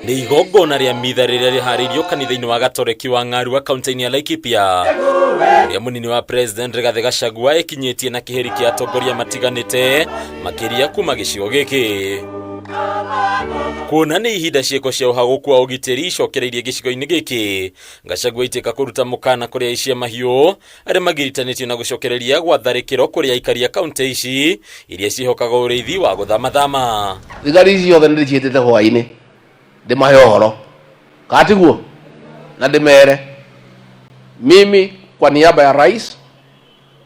Nĩ igongona rĩa mitha rĩrĩa rĩharĩirio kanitha-inĩ wa Gatoreki wa Ng'arua kaunti-inĩ ya Laikipia, ũrĩa mũnini wa President Rigathĩ Gachagua ekinyĩtie na kĩheri kĩa atongoria matiganĩte makĩria kuma gĩcigo gĩkĩ. Kuona nĩ ihinda ciĩko cia ũhagũku wa ũgitĩri icokereirie gĩcigo-inĩ gĩkĩ, Gachagua aitĩka kũruta mũkana kũrĩ aici a mahiũ arĩa magiritanĩtio na gũcokereria gwa tharĩkĩro kũrĩ aikari a kaunti ici iria ciĩhokaga ũrĩithi wa gũthamathama. Thigari ici ciothe nĩ ndĩciĩtĩte hwaĩ-inĩ ndĩmahe ũhoro, kana tiguo? Na ndĩmere mimi kwa niaba ya rais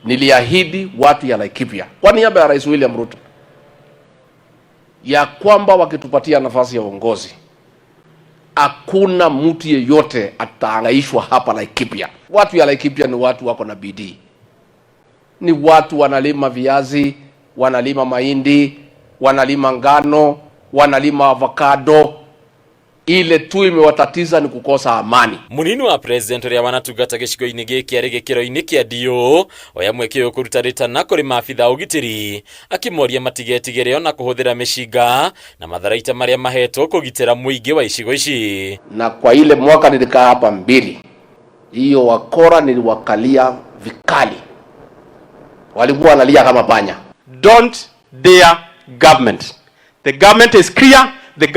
niliahidi watu ya Laikipia kwa niaba ya Rais William Ruto ya kwamba wakitupatia nafasi ya uongozi hakuna mtu yeyote ataangaishwa hapa Laikipia. Watu ya Laikipia ni watu wako na bidii, ni watu wanalima viazi, wanalima mahindi, wanalima ngano, wanalima avocado. Ile tu imewatatiza ni kukosa amani. Munini wa President ũrĩa wanatungata gĩcigo-inĩ gĩkĩ arĩ gĩkĩro-inĩ kĩa DO oya mweke ũyũ kũruta rĩtana kũrĩ maabitha a ũgitĩri akĩmoria matigetigĩre ona kũhũthĩra mĩcinga na matharaita marĩa mahetwo kũgitĩra mũingĩ wa icigo ici. Na kwa ile mwaka nilikaa hapa mbili, hiyo wakora niliwakalia vikali, walikuwa wanalia kama panya. Don't dare government. The government is clear, the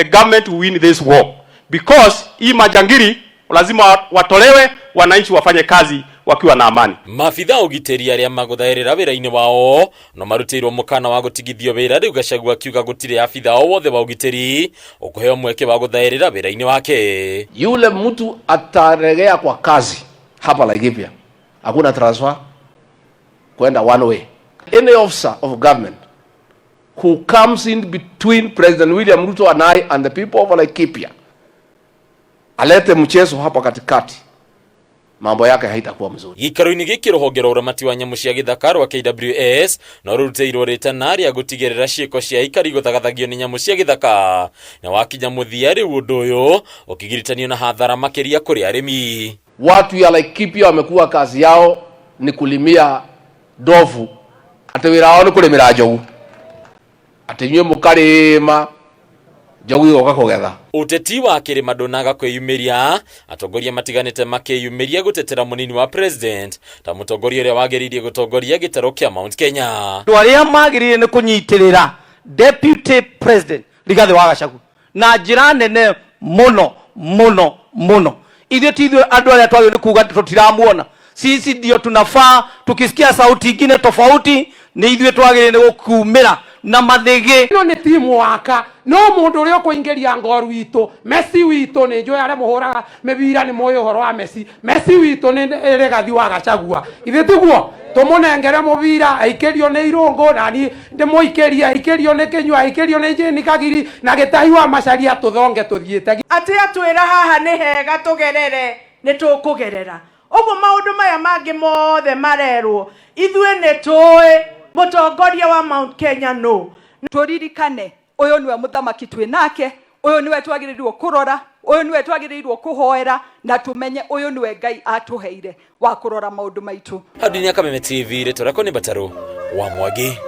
government will win this war. Because hii majangili lazima watolewe, wananchi wafanye kazi wakiwa na amani. Maabitha a ũgitĩri arĩa magũthaĩrĩra wĩra-inĩ wao no marutĩirwo mũkana wa gũtigithio wĩra. Rĩu Gachagua akiuga gũtirĩ abitha o wothe wa ũgitĩri ũkũheo mweke wa gũthaĩrĩra wĩra-inĩ wake. Yule mtu ataregea kwa kazi hapa Laikipia, hakuna transfer kwenda one way. Any officer of government who comes in between President William Ruto and I and the people of Laikipia, alete mchezo hapa katikati, mambo yake haitakuwa mzuri. Gĩikaro-inĩ gĩkĩ, rũhonge rwa ũramati wa nyamũ cia gĩthaka rwa KWS no rũrutĩirwo rĩtana rĩa gũtigĩrĩra ciĩko cia aikari gũthagathagio nĩ nyamũ cia gĩthaka na wakinya mũthia. Rĩu ũndũ ũyũ ũkĩgiritanio na hathara makĩria kũrĩ arĩmi. Watu ya Laikipia wamekuwa kazi yao ni kulimia ndovu, ati wĩra wao nĩ kũrĩmĩra njogu, atĩ inyuĩ mũkarĩma, njogu igoka kũgetha. Ũteti wa kĩrĩma ndũnaga kwĩyumĩria, atongoria matiganĩte makĩyumĩria gũtetera mũnini wa President ta mũtongoria ũrĩa wagĩrĩirie gũtongoria gĩtarũ kĩa Mount Kenya. Andũ arĩa magĩrĩire nĩ kũnyitĩrĩra Deputy President Rigathĩ wa Gachagua na njĩra nene mũno mũno mũno, ithuĩ ti ithuĩ andũ arĩa twagĩrĩirwo nĩ kuga tũtiramuona. Sisi ndio tunafaa, tukisikia sauti ingine tofauti, nĩ ithuĩ twagĩrĩire nĩ gũkumĩra na mathĩgĩ. Ĩno nĩ timu waka no mũndũ ũrĩa ũkũingĩria ngoru witũ, Messi witũ, nĩ njũĩ arĩa mũhũraga mĩbira nĩ mũĩ ũhoro wa Messi. Messi witũ nĩ Rigathi wa Gachagua. Ithe tiguo tũmũnengere mũbira aikĩrio nĩ Irũngũ, na niĩ ndĩmũikĩrie, aikĩrio nĩ Kĩnyua, aikĩrio nĩ Jane Kagiri na Gĩtahi wa Macharia, tũthonge tũthiĩte. Atĩ atwĩra haha nĩ hega tũgerere, nĩ tũkũgerera ũguo. Maũndũ maya mangĩ mothe marerwo, ithuĩ nĩ tũĩ mũtongoria wa Mount Kenya no. Tũririkane ũyũ nĩwe mũthamaki twĩ nake, ũyũ nĩwe twagĩrĩirwo kũrora, ũyũ nĩwe twagĩrĩirwo kũhoera, na tũmenye ũyũ nĩwe Ngai atũheire wa kũrora maũndũ maitũ. Hau ya Kameme TV, rĩtwa rĩakwa nĩ Batarũ wa Mwangi.